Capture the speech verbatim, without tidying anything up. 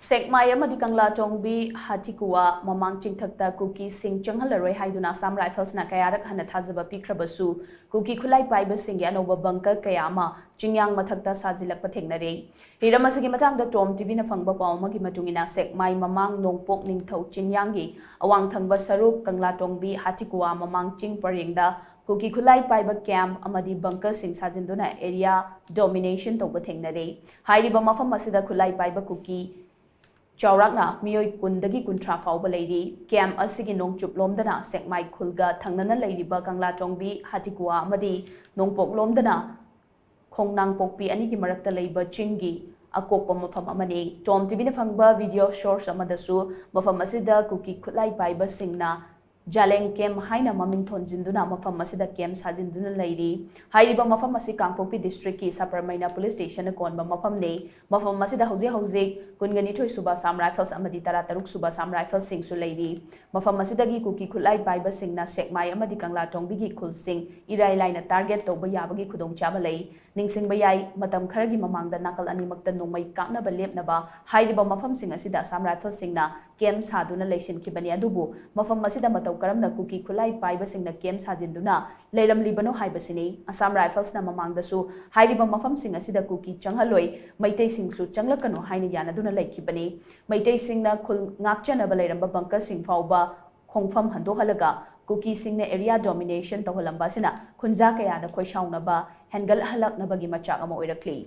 ꯁꯦꯛꯃꯥꯏ ꯑꯃꯗꯤ ꯀꯪꯂꯥꯇꯣꯡꯕꯤ ꯍꯥꯊꯤꯀꯨꯋꯥ ꯃꯃꯥꯡ ꯆꯤꯡꯊꯛꯇ ꯀꯨꯀꯤꯁꯤꯡ ꯆꯪꯍꯜꯂꯔꯣꯏ ꯍꯥꯏꯗꯨꯅ ꯑꯁꯥꯝ ꯔꯥꯏꯐꯜꯁꯅ ꯀꯌꯥꯔꯛ ꯍꯟꯅ ꯊꯥꯖꯕ ꯄꯤꯈ꯭ꯔꯕꯁꯨ, ꯀꯨꯀꯤ ꯈꯨꯠꯂꯥꯏ ꯄꯥꯏꯕꯁꯤꯡꯒꯤ ꯑꯅꯧꯕ ꯕꯪꯀꯔ ꯀꯌꯥ ꯑꯃ ꯆꯤꯡꯌꯥꯡ ꯃꯊꯛꯇ ꯁꯥꯖꯤꯜꯂꯛꯄ ꯊꯦꯡꯅꯔꯦ꯫ ꯍꯤꯔꯝ ꯑꯁꯤꯒꯤ ꯃꯇꯥꯡꯗ ꯇꯣꯝ ꯇꯤꯚꯤꯅ ꯐꯪꯕ ꯄꯥꯎ ꯑꯃꯒꯤ ꯃꯇꯨꯡ ꯏꯟꯅ, ꯁꯦꯛꯃꯥꯏ ꯃꯃꯥꯡ ꯅꯣꯡꯄꯣꯛ ꯅꯤꯡꯊꯧ ꯆꯤꯡꯌꯥꯡꯒꯤ ꯑꯋꯥꯡ ꯊꯪꯕ ꯁꯔꯨꯛ ꯀꯪꯂꯥꯇꯣꯡꯕꯤ ꯍꯥꯊꯤꯀꯨꯋꯥ ꯃꯃꯥꯡ ꯆꯤꯡ ꯄꯔꯦꯡꯗ ꯀꯨꯀꯤ ꯈꯨꯠꯂꯥꯏ ꯄꯥꯏꯕ ꯀꯦꯝꯞ ꯑꯃꯗꯤ ꯕꯪꯀꯔꯁꯤꯡ ꯁꯥꯖꯤꯟꯗꯨꯅ ꯑꯦꯔꯤꯌꯥ ꯗꯣꯃꯤꯅꯦꯁꯟ ꯇꯧꯕ ꯊꯦꯡꯅꯔꯦ꯫ ꯍꯥꯏꯔꯤꯕ ꯃꯐꯝ ꯑꯁꯤꯗ ꯈꯨꯠꯂꯥꯏ ꯄꯥꯏꯕ ꯀꯨꯀꯤ ꯆꯥꯎꯔꯥꯛꯅ ꯃꯤꯑꯣꯏ ꯀꯨꯟꯗꯒꯤ ꯀꯨꯟꯊ꯭ꯔꯥ ꯐꯥꯎꯕ ꯂꯩꯔꯤ꯫ ꯀꯦꯝꯞ ꯑꯁꯤꯒꯤ ꯅꯣꯡꯆꯨꯞ ꯂꯣꯝꯗꯅ ꯁꯦꯛꯃꯥꯏ ꯈꯨꯜꯒ ꯊꯪꯅꯅ ꯂꯩꯔꯤꯕ ꯀꯪꯂꯥꯇꯣꯡꯕꯤ ꯍꯥꯊꯤꯀꯨꯋꯥ ꯑꯃꯗꯤ ꯅꯣꯡꯄꯣꯛ ꯂꯣꯝꯗꯅ ꯈꯣꯡꯅꯥꯡꯄꯣꯛꯄꯤ ꯑꯅꯤꯒꯤ ꯃꯔꯛꯇ ꯂꯩꯕ ꯆꯤꯡꯒꯤ ꯑꯀꯣꯛꯄ ꯃꯐꯝ ꯑꯃꯅꯤ꯫ ꯇꯣꯝ ꯇꯤꯚꯤꯅ ꯐꯪꯕ ꯚꯤꯗꯤꯑꯣ ꯁꯣꯔꯁ ꯑꯃꯗꯁꯨ ꯃꯐꯝ ꯑꯁꯤꯗ ꯀꯨꯀꯤ ꯈꯨꯠꯂꯥꯏ ꯄꯥꯏꯕꯁꯤꯡꯅ ꯖꯥꯂꯦꯡ ꯀꯦꯝꯞ ꯍꯥꯏꯅ ꯃꯃꯤꯡ ꯊꯣꯟꯖꯤꯟꯗꯨꯅ ꯃꯐꯝ ꯑꯁꯤꯗ ꯀꯦꯝꯞ ꯁꯥꯖꯤꯟꯗꯨꯅ ꯂꯩꯔꯤ꯫ ꯍꯥꯏꯔꯤꯕ ꯃꯐꯝ ꯑꯁꯤ ꯀꯥꯡꯄꯣꯛꯄꯤ ꯗꯤꯁꯇ꯭ꯔꯤꯛꯀꯤ ꯁꯥꯄꯔꯃꯩꯅ ꯄꯨꯂꯤꯁ ꯁ꯭ꯇꯦꯁꯟꯅ ꯀꯣꯟꯕ ꯃꯐꯝꯅꯤ꯫ ꯃꯐꯝ ꯑꯁꯤꯗ ꯍꯧꯖꯤꯛ ꯍꯧꯖꯤꯛ ꯀꯨꯟꯒ ꯅꯤꯊꯣꯏ ꯁꯨꯕ ꯑꯁꯥꯝ ꯔꯥꯏꯐꯜꯁ ꯑꯃꯗꯤ ꯇꯔꯥ ꯇꯔꯨꯛ ꯁꯨꯕ ꯑꯁꯥꯝ ꯔꯥꯏꯐꯜꯁꯤꯡꯁꯨ ꯂꯩꯔꯤ꯫ ꯃꯐꯝ ꯑꯁꯤꯗꯒꯤ ꯀꯨꯀꯤ ꯈꯨꯠꯂꯥꯏ ꯄꯥꯏꯕꯁꯤꯡꯅ ꯁꯦꯛꯃꯥꯏ ꯑꯃꯗꯤ ꯀꯪꯂꯥꯇꯣꯡꯕꯤꯒꯤ ꯈꯨꯜꯁꯤꯡ ꯏꯔꯥꯏ ꯂꯥꯏꯅ ꯇꯥꯔꯒꯦꯠ ꯇꯧꯕ ꯌꯥꯕꯒꯤ ꯈꯨꯗꯣꯡꯆꯥꯕ ꯂꯩ꯫ ꯅꯤꯡꯁꯤꯡꯕ ꯌꯥꯏ, ꯃꯇꯝ ꯈꯔꯒꯤ ꯃꯃꯥꯡꯗ ꯅꯥꯀꯜ ꯑꯅꯤꯃꯛꯇ ꯅꯣꯡꯃꯩ ꯀꯥꯞꯅꯕ ꯂꯦꯞꯅꯕ ꯍꯥꯏꯔꯤꯕ ꯃꯐꯝꯁꯤꯡ ꯑꯁꯤꯗ ꯑꯁꯥꯝ ꯔꯥꯏꯐꯜꯁꯤꯡꯅ ꯀꯦꯝꯞ ꯁꯥꯗꯨꯅ ꯂꯩꯁꯤꯟꯈꯤꯕꯅꯤ꯫ ꯑꯗꯨꯕꯨ ꯃꯐꯝ ꯑꯁꯤꯗ ꯃꯇꯧ ꯀꯔꯝꯅ ꯀꯨꯀꯤ ꯈꯨꯠꯂꯥꯏ ꯄꯥꯏꯕꯁꯤꯡꯅ ꯀꯦꯝꯞ ꯁꯥꯖꯤꯟꯗꯨꯅ ꯂꯩꯔꯝꯂꯤꯕꯅꯣ ꯍꯥꯏꯕꯁꯤꯅꯤ꯫ ꯑꯁꯥꯝ ꯔꯥꯏꯐꯜꯁꯅ ꯃꯃꯥꯡꯗꯁꯨ ꯍꯥꯏꯔꯤꯕ ꯃꯐꯝꯁꯤꯡ ꯑꯁꯤꯗ ꯀꯨꯀꯤ ꯆꯪꯍꯜꯂꯣꯏ, ꯃꯩꯇꯩꯁꯤꯡꯁꯨ ꯆꯪꯂꯛꯀꯅꯨ ꯍꯥꯏꯅ ꯌꯥꯅꯗꯨꯅ ꯂꯩꯈꯤꯕꯅꯤ꯫ ꯃꯩꯇꯩꯁꯤꯡꯅ ꯈꯨꯜ ꯉꯥꯛꯆꯅꯕ ꯂꯩꯔꯝꯕ ꯕꯪꯀꯔꯁꯤꯡ ꯐꯥꯎꯕ ꯈꯣꯡꯐꯝ ꯍꯟꯗꯣꯛꯍꯜꯂꯒ ꯀꯨꯀꯤꯁꯤꯡꯅ ꯑꯦꯔꯤꯌꯥ ꯗꯣꯃꯤꯅꯦꯁꯟ ꯇꯧꯍꯜꯂꯝꯕ ꯑꯁꯤꯅ ꯈꯨꯟꯖꯥ ꯀꯌꯥꯗ ꯈꯣꯏꯁꯥꯎꯅꯕ ꯍꯦꯟꯒꯠꯍꯜꯂꯛꯅꯕꯒꯤ ꯃꯆꯥꯛ ꯑꯃ ꯑꯣꯏꯔꯛꯂꯤ꯫